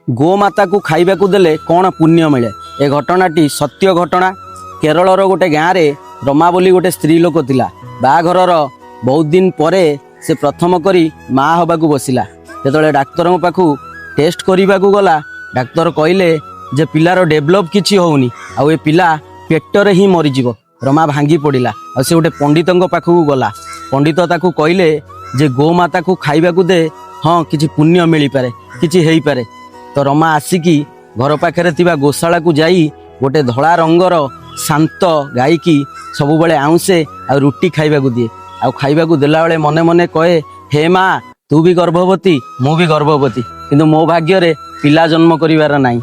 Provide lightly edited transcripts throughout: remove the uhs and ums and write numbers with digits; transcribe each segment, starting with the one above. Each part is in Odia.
ଗୋମାତାକୁ ଖାଇବାକୁ ଦେଲେ କ'ଣ ପୁଣ୍ୟ ମିଳେ? ଏ ଘଟଣାଟି ସତ୍ୟ ଘଟଣା। କେରଳର ଗୋଟେ ଗାଁରେ ରମା ବୋଲି ଗୋଟେ ସ୍ତ୍ରୀ ଲୋକ ଥିଲା। ବାହାଘରର ବହୁତ ଦିନ ପରେ ସେ ପ୍ରଥମ କରି ମା ହେବାକୁ ବସିଲା। ଯେତେବେଳେ ଡାକ୍ତରଙ୍କ ପାଖକୁ ଟେଷ୍ଟ କରିବାକୁ ଗଲା, ଡାକ୍ତର କହିଲେ ଯେ ପିଲାର ଡେଭଲପ୍ କିଛି ହେଉନି ଆଉ ଏ ପିଲା ପେଟରେ ହିଁ ମରିଯିବ। ରମା ଭାଙ୍ଗି ପଡ଼ିଲା ଆଉ ସେ ଗୋଟେ ପଣ୍ଡିତଙ୍କ ପାଖକୁ ଗଲା। ପଣ୍ଡିତ ତାକୁ କହିଲେ ଯେ ଗୋମାତାକୁ ଖାଇବାକୁ ଦେ, ହଁ, କିଛି ପୁଣ୍ୟ ମିଳିପାରେ, କିଛି ହେଇପାରେ। ତ ରମା ଆସିକି ଘର ପାଖରେ ଥିବା ଗୋଶାଳାକୁ ଯାଇ ଗୋଟେ ଧଳା ରଙ୍ଗର ଶାନ୍ତ ଗାଈକି ସବୁବେଳେ ଆଉଁସେ ଆଉ ରୁଟି ଖାଇବାକୁ ଦିଏ। ଆଉ ଖାଇବାକୁ ଦେଲାବେଳେ ମନେ ମନେ କହେ, "ହେ ମା, ତୁ ବି ଗର୍ଭବତୀ, ମୁଁ ବି ଗର୍ଭବତୀ, କିନ୍ତୁ ମୋ ଭାଗ୍ୟରେ ପିଲା ଜନ୍ମ କରିବାର ନାହିଁ।"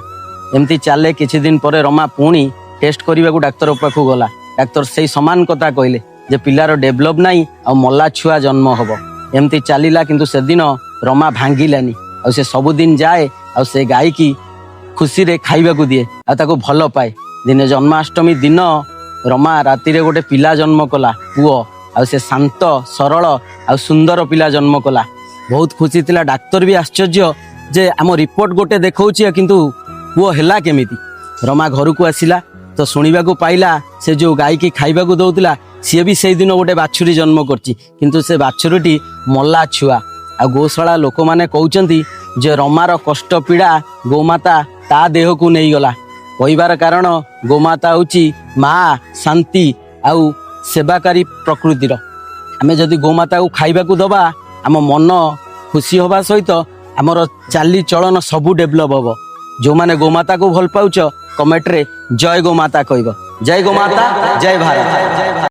ଏମିତି ଚାଲେ। କିଛି ଦିନ ପରେ ରମା ପୁଣି ଟେଷ୍ଟ କରିବାକୁ ଡାକ୍ତର ପାଖକୁ ଗଲା। ଡାକ୍ତର ସେଇ ସମାନ କଥା କହିଲେ ଯେ ପିଲାର ଡେଭଲପ୍ ନାହିଁ ଆଉ ମଲା ଛୁଆ ଜନ୍ମ ହବ। ଏମିତି ଚାଲିଲା, କିନ୍ତୁ ସେଦିନ ରମା ଭାଙ୍ଗିଲାନି ଆଉ ସେ ସବୁଦିନ ଯାଏ ଆଉ ସେ ଗାଈକି ଖୁସିରେ ଖାଇବାକୁ ଦିଏ ଆଉ ତାକୁ ଭଲ ପାଏ। ଦିନେ ଜନ୍ମାଷ୍ଟମୀ ଦିନ ରମା ରାତିରେ ଗୋଟେ ପିଲା ଜନ୍ମ କଲା, ପୁଅ। ଆଉ ସେ ଶାନ୍ତ, ସରଳ ଆଉ ସୁନ୍ଦର ପିଲା ଜନ୍ମ କଲା। ବହୁତ ଖୁସି ଥିଲା। ଡାକ୍ତର ବି ଆଶ୍ଚର୍ଯ୍ୟ ଯେ ଆମ ରିପୋର୍ଟ ଗୋଟେ ଦେଖାଉଛି, କିନ୍ତୁ ପୁଅ ହେଲା କେମିତି? ରମା ଘରକୁ ଆସିଲା ତ ଶୁଣିବାକୁ ପାଇଲା, ସେ ଯୋଉ ଗାଈକି ଖାଇବାକୁ ଦଉଥିଲା, ସିଏ ବି ସେଇଦିନ ଗୋଟେ ବାଛୁରୀ ଜନ୍ମ କରିଛି, କିନ୍ତୁ ସେ ବାଛୁରୀଟି ମଲା ଛୁଆ। ଆଉ ଗୋଶାଳା ଲୋକମାନେ କହୁଛନ୍ତି ଯେ ରମାର କଷ୍ଟ ପୀଡ଼ା ଗୋମାତା ତା ଦେହକୁ ନେଇଗଲା। କହିବାର କାରଣ, ଗୋମାତା ହେଉଛି ମା, ଶାନ୍ତି ଆଉ ସେବାକାରୀ ପ୍ରକୃତିର। ଆମେ ଯଦି ଗୋମାତାକୁ ଖାଇବାକୁ ଦବା, ଆମ ମନ ଖୁସି ହେବା ସହିତ ଆମର ଚାଲି ଚଳନ ସବୁ ଡେଭଲପ୍ ହବ। ଯେଉଁମାନେ ଗୋମାତାକୁ ଭଲ ପାଉଛ, କମେଣ୍ଟରେ ଜୟ ଗୋମାତା କହିବ। ଜୟ ଗୋମାତା, ଜୟ ଭାରତ।